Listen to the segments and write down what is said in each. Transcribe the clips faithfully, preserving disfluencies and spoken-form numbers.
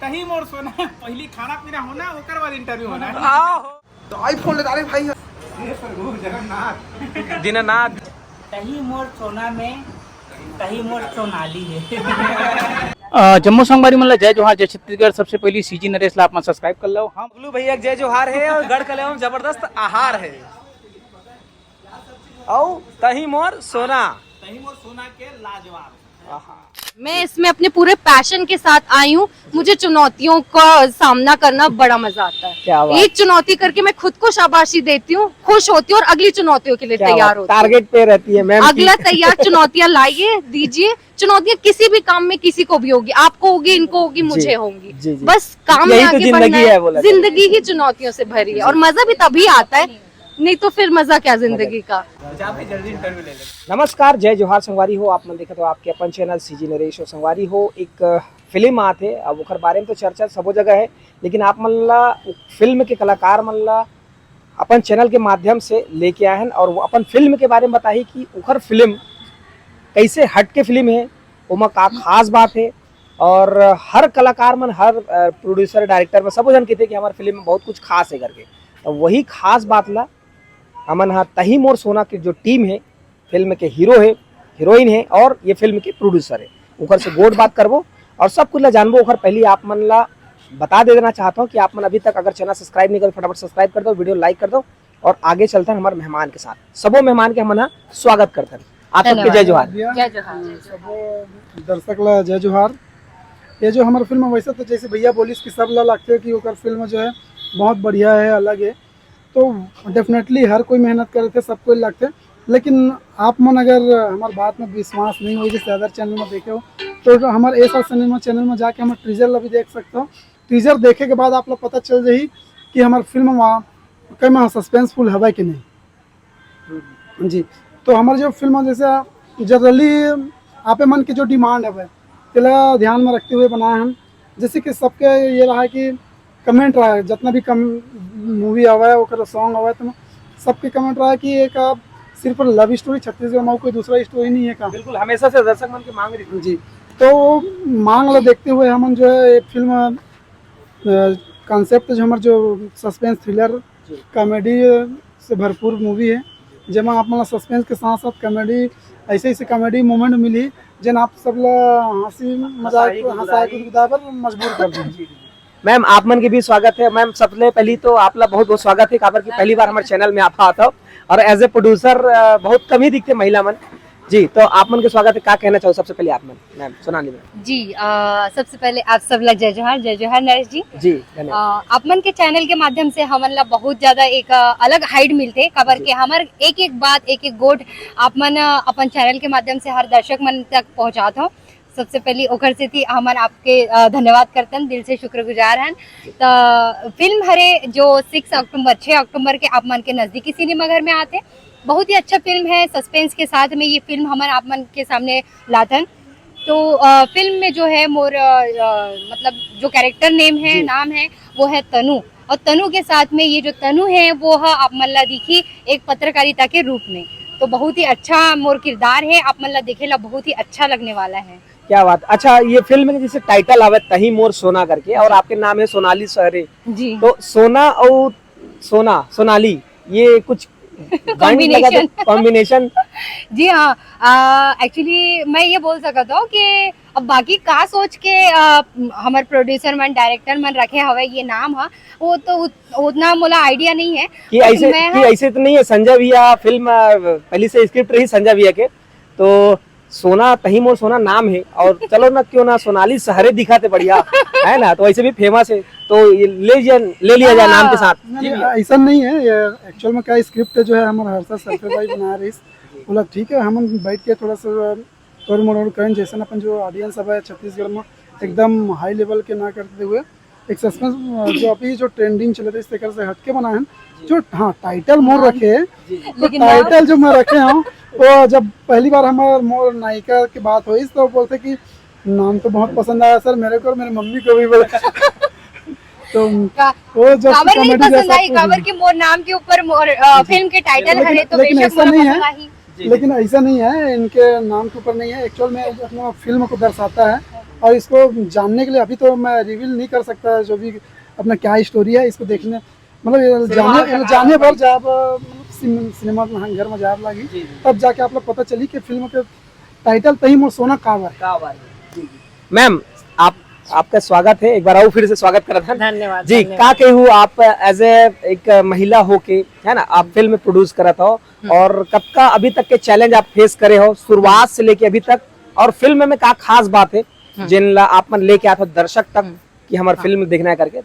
तही मोर सोना, पहली खाना पीना होना, ओकर बाद इंटरव्यू होना। आओ। तो आईफोन ले डाले भाई। दीनानाथ। तही मोर सोना में, तही मोर सोनाली है। अ, जम्मो संगवारी मन ला जय जोहार, जय छत्तीसगढ़। सबसे पहली सीजी नरेश ला आप मन सब्सक्राइब कर लो। हम बबलू भैया के जय जोहार है और गढ़ कलेवा में जबरदस्त आहार है। औ तही मोर सोना। तही मोर सोना के लाजवाब। आहा। मैं इसमें अपने पूरे पैशन के साथ आई हूँ। मुझे चुनौतियों का सामना करना बड़ा मजा आता है। क्या बात। एक चुनौती करके मैं खुद को शाबाशी देती हूँ, खुश होती हूँ और अगली चुनौतियों के लिए क्या तैयार बात। होती हूँ। टारगेट पे रहती है मैम की। अगला तैयार चुनौतियाँ लाइए, दीजिए। चुनौतियाँ किसी भी काम में किसी को भी होगी, आपको होगी, इनको होगी, जी, मुझे होंगी। जी, जी। बस काम में यही तो आगे जिंदगी बढ़ना है। है, बोला जाए। जिंदगी ही चुनौतियों से भरी है और मजा भी तभी आता है, नहीं तो फिर मजा क्या जिंदगी का। अच्छा, आप भी जल्दी इंटरव्यू ले लें। नमस्कार, जय जोहार संगवारी हो। आप मन देखत हो आपके अपन चैनल सीजी नरेश। और संगवारी हो, एक, अ, फिल्म आत हे, अब ओकर बारे में तो चर्चा सबो जगह है, लेकिन आप मन ला उ फिल्म के कलाकार मन ला अपन चैनल के माध्यम से लेके आए हैं और वो अपन फिल्म के बारे में बताही कि ओकर फिल्म कैसे हट के फिल्म है, ओमा का खास बात है। और हर कलाकार मन, हर, अ, प्रोड्यूसर, डायरेक्टर मन सबो झन कहते कि हमार फिल्म में बहुत कुछ खास है करके। तो वही खास बात ला हमन हा तही मोर सोना के जो टीम है, फिल्म के हीरो है, हीरोइन है और ये फिल्म के प्रोड्यूसर है, ओकर से गोठ बात करबो और सब कुछ ला जानबो। ओकर पहली आप मन ला बता दे देना चाहता हूँ कि आप मन अभी तक अगर चैनल सब्सक्राइब नहीं करे, फटाफट सब्सक्राइब कर दो, वीडियो लाइक कर दो और आगे चलथन हमारे मेहमान के साथ। सबो मेहमान के हमन हा स्वागत करथन। आप सबके धन्यवाद। जय जोहार। भैया, जय जोहार। सबो दर्शक ला जय जोहार। ये जो हमार फिल्म, वैसे तो जैसे भैया बोलिस कि सब ला लगते कि ओकर फिल्म जो है बहुत बढ़िया है, अलग है, तो डेफिनेटली हर कोई मेहनत करे थे, सब कोई लगते। लेकिन आप मन अगर हमार बात में विश्वास नहीं होई, जैसे अदर चैनल में देखे हो, तो हमार एस आर सिनेमा चैनल में जाके हमार टीजर ला भी देख सकते हो। टीजर देखे के बाद आप लोग पता चल जाही कि हमार फिल्म वा कई में सस्पेंसफुल हवे कि नहीं। जी, तो हमार जो फिल्म है, जैसे जनरली आपे मन के जो डिमांड हवे, तेला ध्यान में रखते हुए बनाए हन। जैसे कि सबके ये रहा है कि कमेंट रहा है, जितना भी कम मूवी आवे, ओकर सॉन्ग आवे, तो सबके कमेंट रहा है कि एक आप सिर्फ लव स्टोरी छत्तीसगढ़ में, कोई दूसरा स्टोरी नहीं है का? बिल्कुल, हमेशा से दर्शक मन की मांग रही। जी, तो मांग ला देखते हुए हमन जो है ये फिल्म, अ, कॉन्सेप्ट जो हमार जो सस्पेंस थ्रिलर जी। कॉमेडी से भरपूर मूवी है, जेमा आप मन ला सस्पेंस के साथ साथ कॉमेडी, ऐसे ऐसे कॉमेडी मोमेंट मिली, जेन आप सब ला हंसी मजाक, हंसाए गुदगुदाए। हंसाए गुदगुदाए पर मजबूर कर देही। जी, जी, जी। मैम, आप मन के भी स्वागत है। मैम, सबले पहली तो आप ला बहुत बहुत स्वागत है, काबर कि पहली बार हमारे चैनल में आप आत हो और एज ए प्रोड्यूसर बहुत कम ही दिखते महिला मन। जी, तो आप मन के स्वागत है। का कहना चाहो सबसे पहले आप मन, मैम सोनाली मैम? जी, अ, सबसे पहले आप सब ला जय जोहार, जय जोहार नरेश जी। जी, धन्यवाद। अ, आप मन के चैनल के माध्यम से हमन ला बहुत ज्यादा एक, अ, अलग हाइट मिलते, काबर जी। के हमर एक एक बात, एक एक गोठ आप मन, अ, अपन चैनल के माध्यम से हर दर्शक मन तक पहुंचात हो। सबसे पहली ओकर सेती हमन आपके, अ, धन्यवाद करतन, दिल से शुक्रगुजार हन। त फिल्म हरे जो सिक्स अक्टूबर, छह अक्टूबर के आप मन के नजदीकी सिनेमाघर में आते। बहुत ही अच्छा फिल्म है, सस्पेंस के साथ में ये फिल्म हमन आप मन के सामने लाथन। तो, अ, फिल्म में जो है मोर, अ, अ, मतलब जो कैरेक्टर नेम है, जी। नाम है, वो है तनु। और तनु के साथ में ये जो तनु है, वो है आप मन ला दिखी एक पत्रकारिता के रूप में। तो बहुत ही अच्छा मोर किरदार है, आप मन ला देखे ला बहुत ही अच्छा लगने वाला है। क्या बात। अच्छा, ये फिल्म के जैसे टाइटल आवे तही मोर सोना करके और जी। आपके नाम है सोनाली सहरे। जी। तो सोना और सोना, सोनाली, ये कुछ कॉम्बिनेशन। कॉम्बिनेशन। जी हाँ, एक्चुअली मैं ये बोल सकता हूँ कि अब बाकी का सोच के, अ, हमारे प्रोड्यूसर मन, डायरेक्टर मन रखे हवे ये नाम हा, वो तो उत-, उतना मोला आइडिया नहीं है। कि ऐसे, मैं कि ऐसे तो नहीं है, संजय भैया फिल्म, अ, पहले से स्क्रिप्ट रही संजय भैया के, तो सोना तही मोर सोना नाम है, और चलो ना, क्यों ना सोनाली सहरे दिखाते बढ़िया, है ना, तो वैसे भी फेमस है, तो ये ले लिया, ले लिया जाए नाम के साथ। नहीं, ऐसा नहीं है, ये एक्चुअल में क्या, स्क्रिप्ट जो है हमारा हर्षा सरफे भाई बना रही, बोला ठीक है, हम बैठ के थोड़ा सा तोड़ मरोड़ करें, जैसे अपन जो ऑडियंस अब है छत्तीसगढ़ में एकदम हाई लेवल के ना करते हुए एक सस्पेंस जो अभी जो ट्रेंडिंग चले थे, इस तरह से हटके बनाए हैं। जो, हाँ, टाइटल मोर रखे हैं, तो लेकिन टाइटल जो मैं रखे हूँ, वो जब पहली बार हमारे मोर नायिका की बात हुई, तो बोलते कि नाम तो बहुत पसंद आया सर मेरे को और मेरी मम्मी को भी, बोला। तो का-, वो जो काबर नहीं कॉमेडी पसंद जैसा आई, कुछ काबर नहीं। कि मोर नाम के ऊपर मोर, अ, जी। फिल्म के टाइटल लेकिन, हरे, तो लेकिन बेशक ऐसा मोला नहीं पसंद है। आही। जी, जी। लेकिन ऐसा नहीं है, इनके नाम के ऊपर नहीं है, एक्चुअल में अपना फिल्म को दर्शाता है। और इसको जानने के लिए अभी तो मैं रिवील नहीं कर सकता जो भी अपना क्या स्टोरी है। इसको देखने, मतलब ये सिनेमा जाने, हॉल का जाने नाम पर बताइए। जब मतलब सिन-, सिनेमा घर में जाब लागी, जी, जी। तब जाके आप लोग पता चली कि फिल्म के टाइटल तही मोर सोना का बा। का बा? जी, जी। मैम, आप, आपका स्वागत है, एक बार और फिर से स्वागत करत हन। धन्यवाद, जी, धन्यवाद। का कहू आप as a एक महिला होके, है ना, आप फिल्म प्रोड्यूस करत हो हम्म। और कब का अभी तक के चैलेंज आप फेस करे हो शुरुआत से लेके अभी तक, और फिल्म में का खास बात है हम्म। जिन ला आप मन लेके आत हो दर्शक तक हम्म। कि हमार हाँ। फिल्म देखना है करके?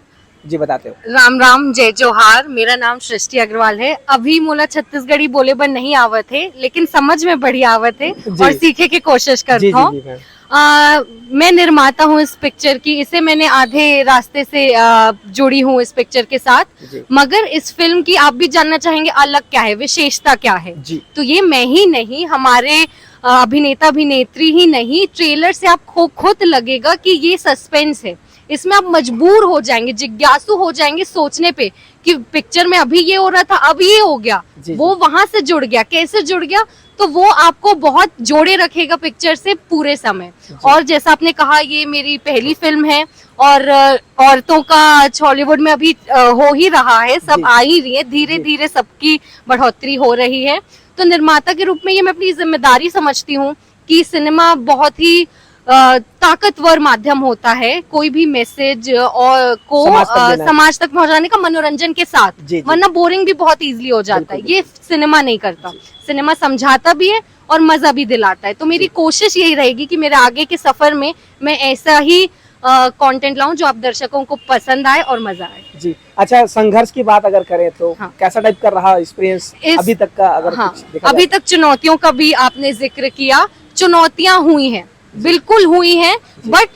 जी, बताते हो। राम राम, जय जोहार। मेरा नाम सृष्टि अग्रवाल है। अभी मोला छत्तीसगढ़ी बोले बर नहीं आवत है, लेकिन समझ में बढ़िया आवत है जी। और सीखे के कोशिश जी, करता जी, हूँ। जी, मैम। अ, मैं निर्माता हूँ इस पिक्चर की। इसे मैंने आधे रास्ते से, अ, जुड़ी हूँ इस पिक्चर के साथ। जी। मगर इस फिल्म की आप भी जानना चाहेंगे अलग क्या है, विशेषता क्या है? जी। तो ये मैं ही नहीं, हमारे, अ, अभिनेता अभिनेत्री ही नहीं, ट्रेलर से आपको खुद लगेगा कि ये सस्पेंस है। इसमें आप मजबूर हो जाएंगे, जिज्ञासु हो जाएंगे सोचने पे कि पिक्चर में अभी ये हो रहा था, अब ये हो गया, जी, वो जी। वहां से जुड़ गया, कैसे जुड़ गया, तो वो आपको बहुत जोड़े रखेगा पिक्चर से पूरे समय। जी। और जैसा आपने कहा, ये मेरी पहली फिल्म है और, अ, औरतों का हॉलीवुड में अभी, अ, हो ही रहा है, सब जी। आ ही रही है, धीरे जी। धीरे सबकी बढ़ोतरी हो रही है। तो निर्माता के रूप में ये मैं अपनी जिम्मेदारी समझती हूँ कि सिनेमा बहुत ही, अ, ताकतवर माध्यम होता है कोई भी मैसेज और को, समाज तक अ, देना है। समाज तक पहुंचाने का, मनोरंजन के साथ, जी, जी। वरना बोरिंग भी बहुत ईजीली हो जाता है। बिल्कुल, ये बिल्कुल। सिनेमा नहीं करता। जी। सिनेमा समझाता भी है और मजा भी दिलाता है। तो मेरी जी। कोशिश यही रहेगी कि मेरे आगे के सफर में मैं ऐसा ही, अ, कंटेंट लाऊं जो आप दर्शकों को पसंद आए और मजा आए। जी। अच्छा, संघर्ष की बात अगर करें तो हाँ। कैसा टाइप का रहा एक्सपीरियंस इस अभी तक का, अगर हाँ, कुछ देखा अभी जाए? तक चुनौतियों का भी आपने जिक्र किया, चुनौतियां हुई हैं, बिल्कुल हुई हैं, जी। बट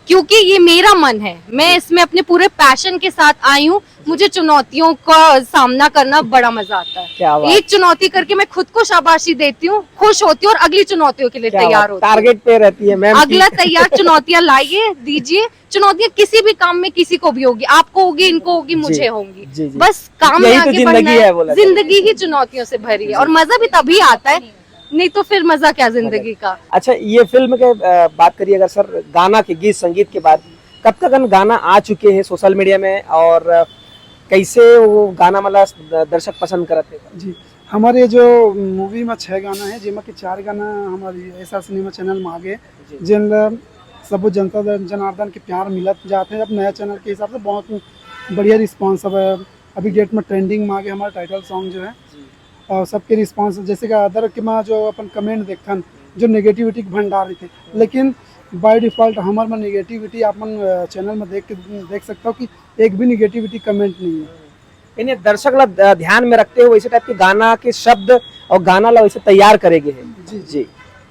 क्योंकि ये मेरा मन है, मैं जी। इसमें अपने पूरे पैशन के साथ आई हूँ, मुझे चुनौतियों का सामना करना बड़ा मजा आता है। क्या बात। एक चुनौती करके मैं खुद को शाबाशी देती हूँ, खुश होती हूँ और अगली चुनौतियों के लिए क्या तैयार बात। होती हूँ। टारगेट पे रहती है मैम। अगला तैयार चुनौतियां लाइए, दीजिए। चुनौतियां किसी भी काम में किसी को भी होगी, आपको होगी, इनको होगी, जी, मुझे होंगी। जी, जी। बस काम में यही तो आगे जिंदगी बढ़ना है, है, बोला जाए। जिंदगी ही चुनौतियों से भरी है जी। और मजा भी तभी आता है, नहीं तो फिर मजा क्या जिंदगी मजा। का। अच्छा, ये फिल्म के, अ, बात करिए अगर सर, गाना के, गीत संगीत के बात, कब तक गाना आ चुके हैं सोशल मीडिया में और, अ, कैसे वो गाना मतलब द-, दर्शक पसंद करत है? जी, हमारे जो मूवी में छह गाना है, जेमा के चार गाना हमारी एस आर सिनेमा चैनल में आ गए, जी। जिन ला सबो जनता दर-, जनार्दन के प्यार मिलत जात है। अब नया चैनल के हिसाब से बहुत बढ़िया रिस्पॉन्स अब है। अभी डेट में ट्रेंडिंग में आ गए हमारा टाइटल सॉन्ग जो है। जी। और सबके रिस्पॉन्स, जैसे कि अदर के में जो अपन कमेंट देखथन, जो नेगेटिविटी के भंडार रहिथे, लेकिन बाय डिफॉल्ट हमर में नेगेटिविटी आप मन, अ, चैनल में देख के, देख सकता हो कि एक भी नेगेटिविटी कमेंट नहीं है। यानी दर्शक ला द-, ध्यान में रखते हुए इसी टाइप के गाना के शब्द और गाना ला वैसे तैयार करे गए हैं। जी, जी। जी।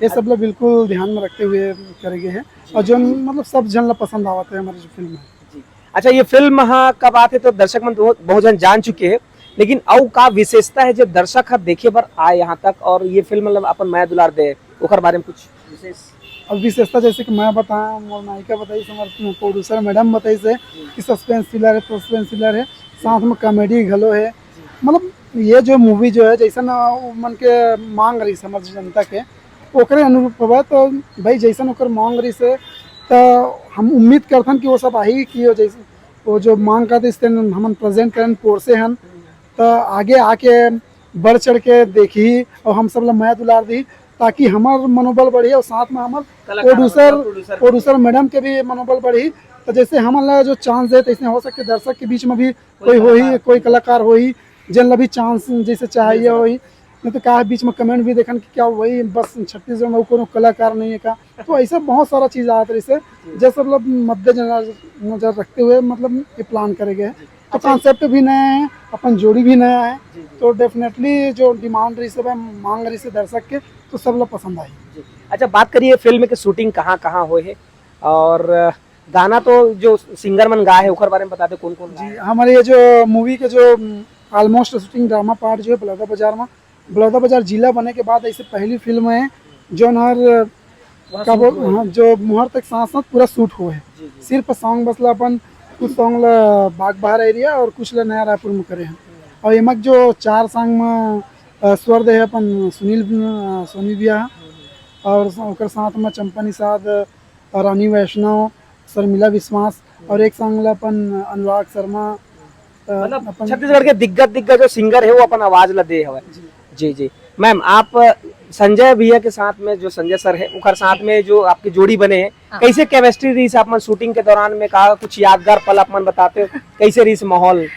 ये सब ला बिल्कुल ध्यान में रखते हुए करे गए हैं। जी। और जो मतलब सब जन ला पसंद आवत है हमारी जो फिल्म है। जी। अच्छा, ये फिल्म हाँ कब आते तो दर्शक मन बहुत, बहुत जन जान चुके हैं, लेकिन अउ का विशेषता है जो दर्शक ह देखे बर आए यहाँ तक और ये फिल्म मतलब अपन मया दुलार दे, ओकर बारे में कुछ विशेष? अब विशेषता जैसे कि मैं बताया, मोर नायिका बताई, हमारे प्रोड्यूसर मैडम बताई से कि सस्पेंस थ्रिलर है, सस्पेंस थ्रिलर है, साथ में कॉमेडी घलो है। मतलब ये जो मूवी जो है जैसा ना वो मन के मांग रही समझ जनता के, ओकरे अनुरूप हवय। तो भाई जैसन ओकर मांग रही से, तो हम उम्मीद करथन कि वो सब आही कि वो जैसे वो जो मांग करते इस दिन हमन प्रेजेंट करन पोरसे हन, तो आगे आके बढ़ चढ़ के देखी और हम सब ला मया दुलार दी, ताकि हमार मनोबल बढ़ी और साथ में हमार कलाकार प्रोड्यूसर, प्रोड्यूसर प्रोड्यूसर मैडम के भी मनोबल बढ़ी। तो जैसे हमन ला जो चांस दे, तैसे हो सकते दर्शक के बीच में भी कोई कोई होही, कलाकार। कोई कलाकार होही, जेन ला भी चांस जैसे चाहिए होही। नहीं तो का बीच में कमेंट भी देखन कि क्या वही बस छत्तीसगढ़ में कोनो कलाकार नहीं है का। तो ऐसा बहुत सारा चीज आत रही से, जी। जैसे मतलब मद्देनजर, नजर रखते हुए मतलब ये प्लान करे गए हैं। तो अच्छा। कॉन्सेप्ट भी नया है, अपन जोड़ी भी नया है, जी, जी। तो डेफिनेटली जो डिमांड रही से, मांग रही से दर्शक के, तो सब लोग पसंद आई। जी। अच्छा, बात करिए फिल्म के शूटिंग कहाँ कहाँ हुए है और गाना तो जो सिंगर मन गाए है ओकर बारे में बता दे, कौन कौन गाए जी, है? हमारे ये जो मूवी के जो ऑलमोस्ट शूटिंग ड्रामा पार्ट जो है बलौदा बाजार में, बलौदा बाजार जिला बने के बाद ऐसे पहली फिल्म है जो हर वहाँ का शूट बोल हुआ है। हाँ, जो मुहर तक साथ साथ पूरा शूट हुआ है। जी, जी। सिर्फ सॉन्ग बस ला अपन कुछ सॉन्ग ला बाग बहार एरिया और कुछ ला नया रायपुर में करे हैं। हम्म। और एमक जो चार सॉन्ग में, अ, स्वर दे है अपन सुनील, अ, सोनी भैया, हम्म, हम्म। और स-, ओकर साथ में चंपा निषाद, रानी वैष्णव, शर्मिला विश्वास और एक सॉन्ग ला अपन अनुराग शर्मा, अ, मतलब अपन छत्तीसगढ़ के दिग्गज दिग्गज जो सिंगर है वो अपन आवाज ला दे हवय। जी। जी जी। मैम, आप संजय भैया के साथ में, जो संजय सर है, ओकर साथ में जो आपकी जोड़ी बने हैं, हाँ। कैसे केमिस्ट्री रही आप मन शूटिंग के दौरान में? का कुछ यादगार पल आप मन बताते हो, कैसे रही माहौल?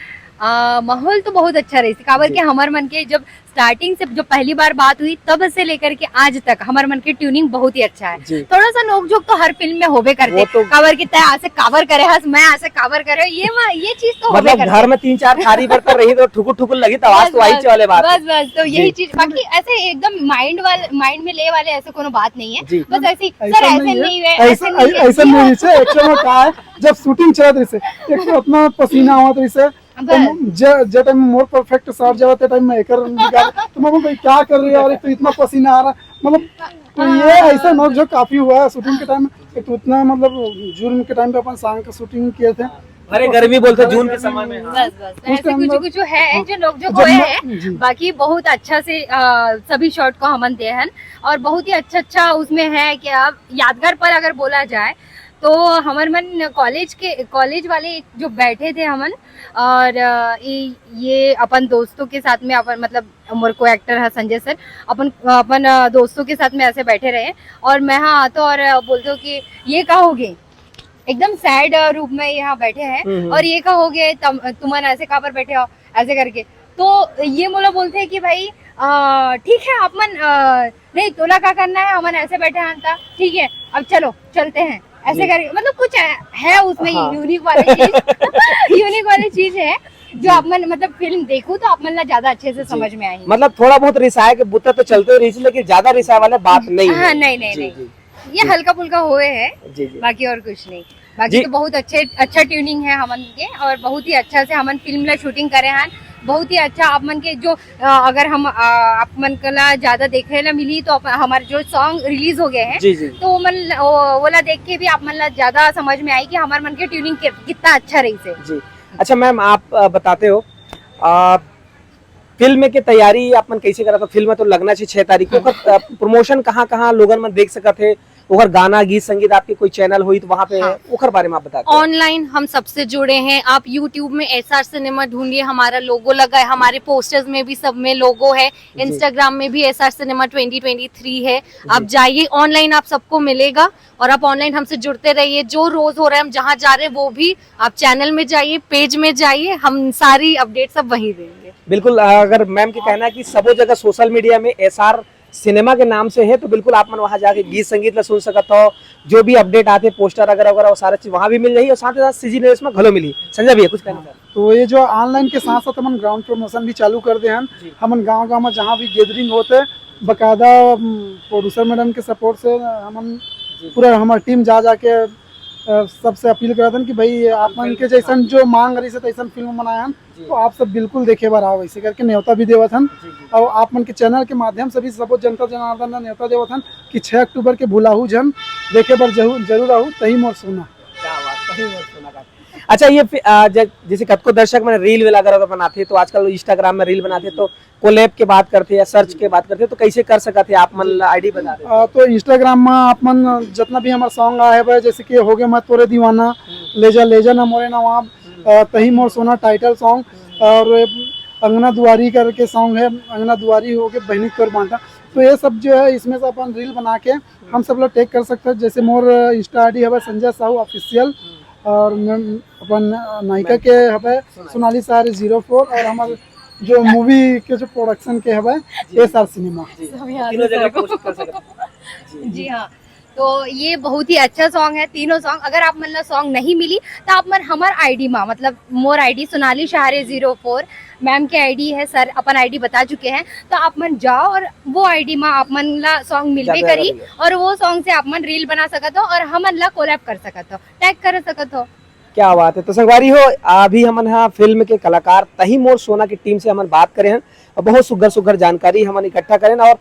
आ, माहौल तो बहुत अच्छा रही, काबर जी। के हमर मन के जब स्टार्टिंग से, जब पहली बार बात हुई, तब से लेकर के आज तक हमर मन के ट्यूनिंग बहुत ही अच्छा है। जी। थोड़ा सा नोक झोंक तो हर फिल्म में होबे करते, वो तो काबर के तय ऐसे काबर करे हस, मैं ऐसे काबर करे, ये मा-, ये चीज तो होबे मतलब करते। घर में तीन चार थारी बरतन रही तो ठुकुर ठुकुर लगी तो आवाज बस, तो आई बस, वाले बात बस है। बस, तो यही जी। चीज। बाकी ऐसे एकदम माइंड वाले, माइंड में ले वाले ऐसे कोनो बात नहीं है। जी। बस ऐसी, ऐसा सर ऐसे नहीं है। नहीं है, ऐसा ऐसे नहीं है, ऐसा ये नहीं है, एक्चुअल में क्या है, जब शूटिंग चलत रही से, एक तो इतना पसीना आवत रही से, तो बस। जे जे टाइम में मोर परफेक्ट शॉट जावत टाइम में एकर निकाल, तो मैं बोलता, "क्या कर रही है यार, एक तो इतना पसीना आ रहा है।" मतलब, तो ये ऐसा नोक जो काफी हुआ है शूटिंग के टाइम। एक तो इतना, मतलब, जून के टाइम पे अपन सॉन्ग का शूटिंग किए थे। भरे गर्मी बोलते जून के समय में। हाँ। बस बस, उस ऐसे टाइम कुछ में कुछ है हाँ। जो नोक झोंक जब हुए मैं- हैं। जी। बाकी बहुत अच्छा से अ, सभी शॉट को हमन दे हन, और बहुत ही अच्छा अच्छा उसमें है कि अब यादगार पल अगर बोला जाए तो हमर मन कॉलेज के, कॉलेज वाले जो बैठे थे हमन, और अ, ये, ये अपन दोस्तों के साथ में, अपन मतलब मोर को एक्टर है संजय सर, अपन अपन अ, दोस्तों के साथ में ऐसे बैठे रहे, और मैं हाँ आतो और अ, बोलते हो कि ये कहोगे, एकदम सैड रूप में यहाँ बैठे हैं, हम्म, हम्म। और ये कहोगे, "तम-, तुमन ऐसे काबर बैठे हो?" ऐसे करके। तो ये मोला बोलते हैं कि भाई, अ, ठीक है, आप मन, अ, नहीं, तोला का करना है, हमन ऐसे बैठे हैं, अंता, ठीक है, अब चलो, चलते हैं, ऐसे जी। करके, मतलब, कुछ है, है उसमें हाँ। यूनिक वाली चीज। यूनिक वाली चीज है जो आप मन, मतलब, फिल्म देखो तो आप मन ला ज्यादा अच्छे से जी। समझ में आई। मतलब थोड़ा बहुत रिसाए के बुता तो चलते रही, लेकिन ज्यादा रिसाए वाले बात नहीं हाँ, है। नहीं, नहीं, जी, नहीं। जी। ये हल्का फुल्का हुए है, जी, जी। बाकी और कुछ नहीं। बाकी जी। तो बहुत अच्छे, अच्छा ट्यूनिंग है हमन के, और बहुत ही अच्छा से हमन फिल्म ला शूटिंग करे हैं। बहुत ही अच्छा आप मन के जो, अ, अगर हम, अ, आप मन के ला ज्यादा देखे ला मिली तो आप, हमारे जो सॉन्ग रिलीज हो गए हैं, जी, जी। तो वो मन, वो, वो ला देख के भी आप मन ला ज्यादा समझ में आई कि हमारे मन के ट्यूनिंग के, कितना अच्छा रही से। जी। अच्छा मैम, आप अ, बताते हो, अ, फिल्म के तैयारी आप मन कैसे करत हो? फिल्म तो लगना चाहिए छह तारीख को। हम्म। ओकर, अ, प्रमोशन कहाँ कहाँ लोगन मन देख सकत है? ओकर गाना, गीत संगीत आपके कोई चैनल होई तो वहाँ पे हाँ। ओकर बारे में आप बताते हो। ऑनलाइन हम सबसे जुड़े हैं। आप यूट्यूब में एस आर सिनेमा ढूंढिए, हमारा लोगो लगा है, हमारे पोस्टर्स में भी सब में लोगो है, जी। इंस्टाग्राम में भी S R cinema twenty twenty three है। आप जी। जाइए, ऑनलाइन आप सबको मिलेगा, और आप ऑनलाइन हमसे जुड़ते रहिए। जो रोज हो रहा है, हम जहाँ जा रहे हैं, वो भी आप चैनल में जाइए, पेज में जाइए, हम सारी अपडेट सब वहीं देंगे। बिल्कुल, अगर मैम के कहना है कि सबो जगह सोशल मीडिया में एस आर सिनेमा के नाम से है, तो बिल्कुल आप मन वहाँ जाके गीत संगीत ला सुन सकत हो, जो भी अपडेट आते, पोस्टर वगैरह वगैरह, वो सारा चीज वहाँ भी मिल जाही और साथ ही साथ सीजी न्यूज में घलो मिली। संजय भैया, कुछ कहना चाहते? तो ये जो ऑनलाइन के साथ साथ हमन ग्राउंड प्रमोशन भी चालू कर दे हन। जी। हमन गांव गांव में जहाँ भी गैदरिंग होते, बकायदा प्रोड्यूसर मैडम के सपोर्ट से हमन जी। पूरा हमार टीम जा जाके, अ, सबसे अपील करत हन कि भाई, आप मन के जैसन जो मांग रही से तैसन फिल्म बनाए हन, जी। तो आप सब बिल्कुल देखे बर आओ, ऐसे करके न्योता भी देवत हन। जी, जी। और आप मन के चैनल के माध्यम से भी सबो जनता जनार्दन ला न्योता देवत हन कि छह अक्टूबर के भुलाहू झन देखे बर जरूर जरूर आहू, तही मोर सोना। क्या बात, सही बात, सोना का। अच्छा, ये फि-, आ, ज-, जैसे कतको दर्शक मन रील वील अगर बनाते, तो आजकल इंस्टाग्राम में रील बनाते, तो कोलैब के बात करते या सर्च के बात करते, तो कैसे कर सकत है आप मन ला आईडी बता दे। अ, तो इंस्टाग्राम में आप मन जितना भी हमारा सॉन्ग आए हुए, जैसे कि हो गया मैं तोरे दीवाना, ले जा ले जा ना मोरे नवाब, अ, तही मोर सोना टाइटल सॉन्ग, और अंगना दुआरी करके सॉन्ग है, अंगना दुआरी हो गए बहनी तोर बांटा। तो ये सब जो है, इसमें से अपन रील बना के हम सब लोग टैग कर सकते हैं। जैसे मोर इंस्टा आईडी हवे संजय साहू ऑफिशियल, और मैम अपन नायिका के हवे सोनाली साहरी जीरो फोर, और हमारे जो मूवी के जो प्रोडक्शन के हवे एस आर सिनेमा। तीनों जगह पोस्ट कर सकते हैं। जी हाँ, तो ये बहुत ही अच्छा सॉन्ग है। तीनों सॉन्ग, अगर आप मन ला सॉन्ग नहीं मिली, तो आप मन हमार आईडी मा, मतलब मोर आईडी सोनाली सहारे जीरो फोर, मैम के आईडी है, सर अपन आईडी बता चुके हैं, तो आप मन जाओ और वो आईडी मा आप मन ला सॉन्ग मिलबे ज्यादा करी, बढ़िया। और वो सॉन्ग से आप मन रील बना सकत हो और हमन ला कोलैब कर सकत हो, टैग कर सकत हो। क्या बात है। तो संगवारी हो, अभी हमन हा फिल्म के कलाकार तही मोर सोना की टीम से हमन बात करे हैं और बहुत सुग्घर सुग्घर जानकारी हमन इकट्ठा करें, और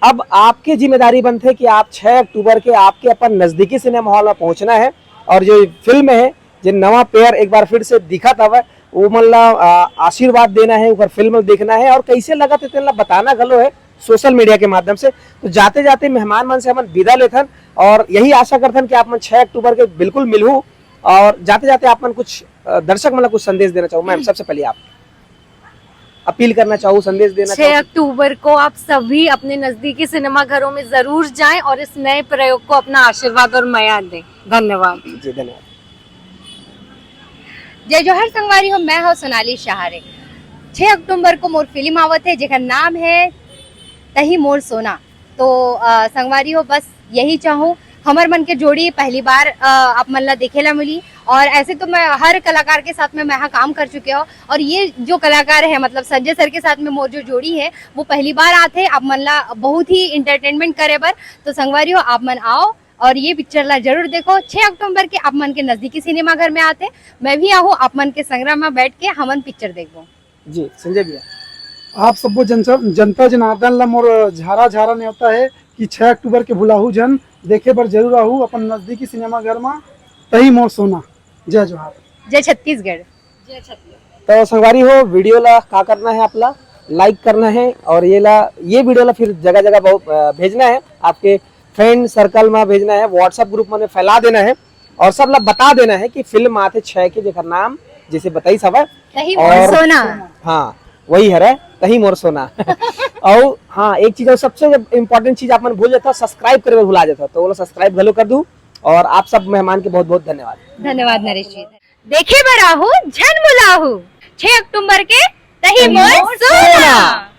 अब आपके जिम्मेदारी बनथे कि आप छह अक्टूबर के आपके अपन नजदीकी सिनेमा हॉल में पहुंचना है और जो फिल्म है, जो नवा पेयर एक बार फिर से दिखत हवय, वो मन ला, आ, आशीर्वाद देना है, ओकर फिल्म देखना है और कैसे लगत है तेन ला बताना घलो है सोशल मीडिया के माध्यम से। तो जाते जाते मेहमान मन से हमन विदा लेथन, और यही आशा करथन कि आप मन छह अक्टूबर के बिल्कुल मिलहू। और जाते जाते आप मन कुछ, अ, दर्शक मन ला कुछ संदेश देना चाहू मैम, सबसे पहले आप अपील करना चाहू, संदेश देना छह चाहू? अक्टूबर को आप सभी अपने नजदीकी सिनेमा घरों में जरूर जाएं और इस नए प्रयोग को अपना आशीर्वाद और मया दें। धन्यवाद। जी, धन्यवाद। जय जोहार संगवारी हो, मैं हूँ सोनाली सहारे। छह अक्टूबर को मोर फिल्म आवत है, जेकर नाम है तही मोर सोना। तो, अ, संगवारी हो, बस यही चाहूँ, हमर मन के जोड़ी पहली बार, अ, आप मन ला देखे ला मिली। और ऐसे तो मैं हर कलाकार के साथ में मैं यहाँ काम कर चुके हूँ, और ये जो कलाकार है, मतलब संजय सर के साथ में मोर जो जोड़ी है, वो पहली बार आथे आप मन ला बहुत ही एंटरटेनमेंट करे बर। तो संगवारी हो, आप मन आओ और ये पिक्चर ला जरूर देखो। छह अक्टूबर के आप मन के नजदीकी सिनेमा घर में आथे, मैं भी आहूँ आप मन के संगरा में बैठ के हमन पिक्चर देखबो। जी, संजय भैया। आप सब्बो जन-, जनता जनार्दन ला मोर झारा झारा नेवता है कि छह अक्टूबर के भुलाहू झन, देखे बर जरूर आहू अपन नजदीकी सिनेमा घर में तही मोर सोना। जय जोहार। जय छत्तीसगढ़। तो संगवारी हो, वीडियो ला का करना है, आप ला लाइक करना है और ये ला, ये वीडियो ला फिर जगह जगह बहुत, अ, भेजना है, आपके फ्रेंड सर्कल में भेजना है, WhatsApp ग्रुप में फैला देना है और सब ला बता देना है कि फिल्म आथे छह के, जेकर नाम जैसे बताई सब है तही और मोर सोना। हाँ, वही हरे, तही मोर सोना। और हाँ, एक चीज और, सबसे इंपॉर्टेंट चीज आप मन भूल जाता, सब्सक्राइब करे बर भुला जाता, तो वो सब्सक्राइब घलो कर दू। और आप सब मेहमान के बहुत बहुत धन्यवाद। धन्यवाद नरेश जी। देखे बर आहू झन भुलाहू, छह अक्टूबर के तही मोर सोना।